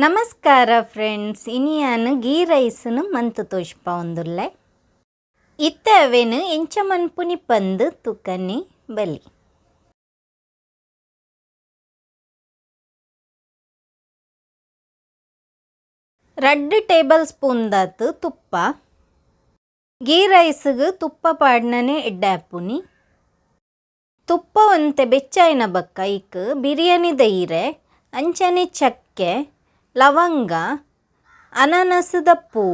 ನಮಸ್ಕಾರ ಫ್ರೆಂಡ್ಸ್, ಇನಿಯಾನ್ ಗೀ ರೈಸ್ನು ಮಂತ್ ತೋಜ್ಪಾವೊಂದುಲ್ಲೆ. ಇತ್ತೆ ಅವೆನ್ ಎಂಚ ಮನ್ಪುನಿ ಪಂದ್ ತುಕನಿ ಬಲಿ. 2 ಟೇಬಲ್ ಸ್ಪೂನ್ ದಾತ್ ತುಪ್ಪ. ಗೀ ರೈಸ್ಗ್ ತುಪ್ಪ ಪಾಡ್ನನೆ ಎಡ್ಡೆ ಆಪುನಿ. ತುಪ್ಪ ಒಂತೆ ಬೆಚ್ಚಾಯಿನ ಬೊಕ್ಕ ಐಕ್ ಬಿರಿಯಾನಿದ ಇರೆ, ಅಂಚನೆ ಚಕ್ಕೆ, ಲವಂಗ, ಅನಾನಸದ ಪೂ,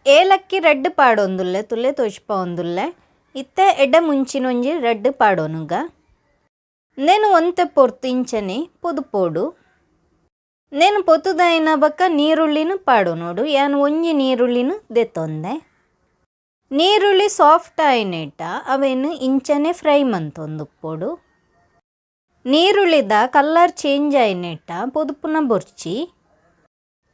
ಏಲಕ್ಕಿ 2 ಪಾಡೊಂದುಲ್ಲೆ, ತುಲೆ ತೋಜ್ಪಾವೊಂದುಲ್ಲೆ. ಇತ್ತೆ ಎಡ್ಡೆ ಮುಂಚಿನ ಒಂಜಿ 2 ಪಾಡೊನುಗ. ಉಂದೆನ್ ಒಂತೆ ಪೊರ್ತು ಇಂಚನೆ ಪೊದುಪೊಡು. ಉಂದೆನ್ ಪೊತುದಾಯಿನ ಬೊಕ್ಕ ನೀರುಳ್ಳಿನ್ ಪಾಡೊನೊಡು. ಯಾನ್ ಒಂಜಿ ನೀರುಳ್ಳಿನ್ ದೆತ್ತೊಂದೆ. ನೀರುಳ್ಳಿ ಸಾಫ್ಟ್ ಆಯಿನೇಟ ಅವೆನ್ ಇಂಚನೆ ಫ್ರೈ ಮಂತೊಂದುಪ್ಪೊಡು. ನೀರುಳ್ಳಿದ ಕಲರ್ ಚೇಂಜ್ ಆಯಿನೇಟ ಪೊದುಪುನ ಬೊರ್ಚಿ.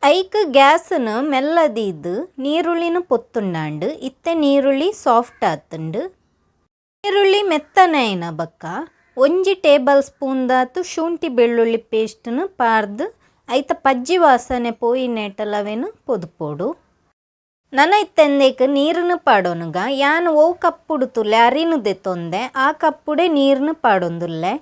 ಐಕ್ ಗ್ಯಾಸ್ನ್ ಮೆಲ್ಲ ದೀದ್ ನೀರುಳ್ಳಿನ್ ಪೊತ್ತುಂಡಾಂಡ್. ಇತ್ತೆ ನೀರುಳ್ಳಿ ಸಾಫ್ಟ್ ಆತುಂಡು. ನೀರುಳ್ಳಿ ಮೆತ್ತನೆ ಆಯಿನ ಬೊಕ್ಕ ಒಂಜಿ ಟೇಬಲ್ ಸ್ಪೂನ್ ದಾತ್ ಶುಂಠಿ ಬೆಳ್ಳುಳ್ಳಿ ಪೇಸ್ಟ್ನ್ ಪಾರ್ದ್ ಐತ ಪಜ್ಜಿ ವಾಸನೆ ಪೋಯಿನೇಟಲ ಅವೆನ್ ಪೊದುಪೊಡು. ನನ ಇತ್ತೆಂದೇಕ್ ನೀರುನು ಪಾಡೊನುಗ. ಯಾನ್ ಒವು ಕಪ್ಪುಡು ತುಲೆ ಅರಿನ್ ದೆತ್ತೊಂದೆ, ಆ ಕಪ್ಪುಡೆ ನೀರ್ನ್ ಪಾಡೊಂದುಲ್ಲೆ.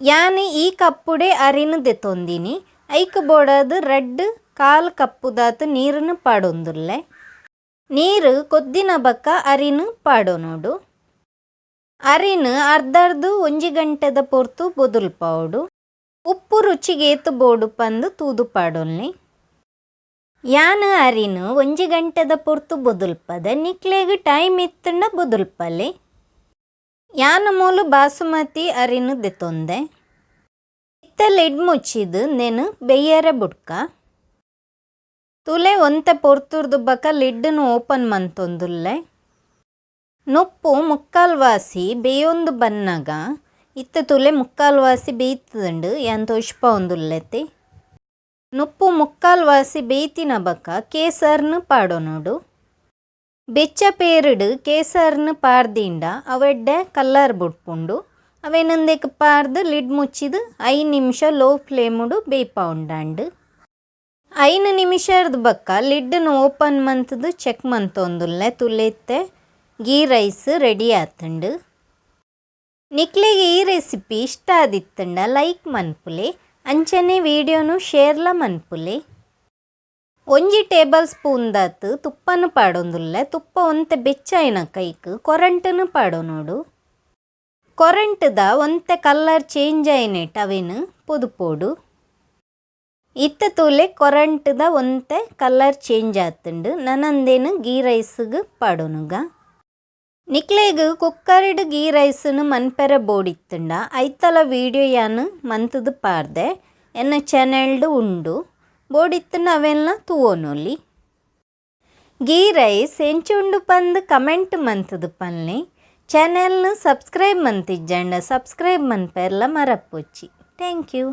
ಯಾನ್ ಈ ಕಪ್ಪುಡೆ ಅರಿನ್ ದೆತ್ತೊಂದಿನಿ. ಐಕ್ ಬೋಡಾದ್ 2 1/4 ಕಪ್ಪುದಾತ್ ನೀರುನು ಪಾಡೊಂದುಲ್ಲೆ. ನೀರು ಕೊದ್ದಿನ ಬೊಕ್ಕ ಅರಿನ್ ಪಾಡೊನೊಡು. ಅರಿನ್ ಅರ್ಧರ್ದ್ 1 ಗಂಟೆದ ಪೊರ್ತು ಬೊದುಲ್ಪಾವೊಡು. ಉಪ್ಪು ರುಚಿಗೆ ಏತ್ ಬೋಡು ಪಂದ್ ತೂದು ಪಾಡೊನ್ಲಿ. ಯಾನ್ ಅರಿನ್ 1 ಗಂಟೆದ ಪೊರ್ತು ಬೊದುಲ್ಪದೆ, ನಿಕ್ಲೆಗ್ ಟೈಮ್ ಇತ್ತುಂಡ ಬೊದುಲ್ಪಲೆ. ಯಾನ್ ಮೂಲು ಬಾಸುಮತಿ ಅರಿನ್ ದೆತ್ತೊಂದೆ. ಇತ್ತೆ ಲಿಡ್ ಮುಚ್ಚಿದ್ ಉಂದೆನ್ ಬೆಯ್ಯರೆ ಬುಡ್ಕ. ತುಲೆ ಒಂತೆ ಪೊರ್ತುರ್ದು ಬೊಕ್ಕ ಲಿಡ್ನ್ ಓಪನ್ ಮಂತೊಂದುಲ್ಲೆ. ನುಪ್ಪು 3/4 ವಾಸಿ ಬೇಯೊಂದು ಬನ್ನಗ, ಇತ್ತೆ ತುಲೆ 3/4 ವಾಸಿ ಬೇಯ್ತುಂಡು, ಯಾನ್ ತೋಜ್ಪಾವೊಂದುಲ್ಲೆತೆ. ನುಪ್ಪು 3/4 ವಾಸಿ ಬೇಯ್ತಿನ ಬೊಕ್ಕ ಕೇಸರ್ನ್ ಪಾಡೊನೊಡು. ಬೆಚ್ಚ ಪೇರುಡು ಕೇಸರ್ನ್ ಪಾರ್ದಿಂಡ ಅವೆಡ್ಡೆ ಕಲರ್ ಬುಡ್ಪುಂಡು. ಅವೆನ್ ಉಂದೆಕ್ ಪಾರ್ದ್ ಲಿಡ್ ಮುಚ್ಚಿದ್ 5 ನಿಮಿಷ ಲೋ ಫ್ಲೇಮುಡು ಬೇಯ್ಪಾವೊಂಡಾಂಡ್. 5 ನಿಮಿಷರ್ದ್ ಬೊಕ್ಕ ಲಿಡ್ನ್ ಓಪನ್ ಮಂತುದು ಚೆಕ್ ಮಂತೊಂದುಲ್ಲೆ. ತುಲೆ ಇತ್ತೆ ಗೀ ರೈಸ್ ರೆಡಿ ಆತುಂಡು. ನಿಕ್ಲೆಗ್ ಈ ರೆಸಿಪಿ ಇಷ್ಟ ಆದಿತ್ತುಂಡ ಲೈಕ್ ಮನ್ಪುಲೆ, ಅಂಚನೆ ವಿಡಿಯೋನು ಶೇರ್ಲ ಮನ್ಪುಲೆ. 1 ಟೇಬಲ್ ಸ್ಪೂನ್ ದಾತ್ ತುಪ್ಪನು ಪಾಡೊಂದುಲ್ಲೆ. ತುಪ್ಪ ಒಂತೆ ಬೆಚ್ಚಾಯಿನ ಕೈಕ್ ಕೊರಂಟನು ಪಾಡೊನೊಡು. ಕೊರಂಟುದ ಒಂತೆ ಕಲರ್ ಚೇಂಜ್ ಆಯಿನೇಟ ಅವೆನ್ ಪೊದುಪೊಡು. ಇತ್ತೆ ತೂಲೆ ಕೊರಂಟುದ ಒಂತೆ ಕಲರ್ ಚೇಂಜ್ ಆತುಂಡು. ನನ ಉಂದೆನ್ ಗೀ ರೈಸ್ಗ್ ಪಾಡೊನುಗ. ನಿಕ್ಲೆಗ್ ಕುಕ್ಕರ್ಡ್ ಗೀ ರೈಸ್ನ್ ಮನ್ಪೆರೆ ಬೋಡಿತ್ತುಂಡ ಐತಲ ವಿಡಿಯೋ ಯಾನ್ ಮಂತುದು ಪಾರ್ದೆ, ಎನ್ನ ಚಾನೆಲ್ಡ್ ಉಂಡು. ಬೋಡಿತ್ತುಂಡ ಅವೆನ್ಲ ತೂವೊನೊಲಿ. ಗೀ ರೈಸ್ ಎಂಚ ಉಂಡು ಪಂದ್ ಕಮೆಂಟ್ ಮಂತುದು ಪನ್ಲೆ. ಚಾನೆಲ್ನ್ ಸಬ್ಸ್ಕ್ರೈಬ್ ಮಂತಿಜ್ಜಂಡ ಸಬ್ಸ್ಕ್ರೈಬ್ ಮನ್ಪೆರ್ಲ ಮರಪೊಚ್ಚಿ. Thank you.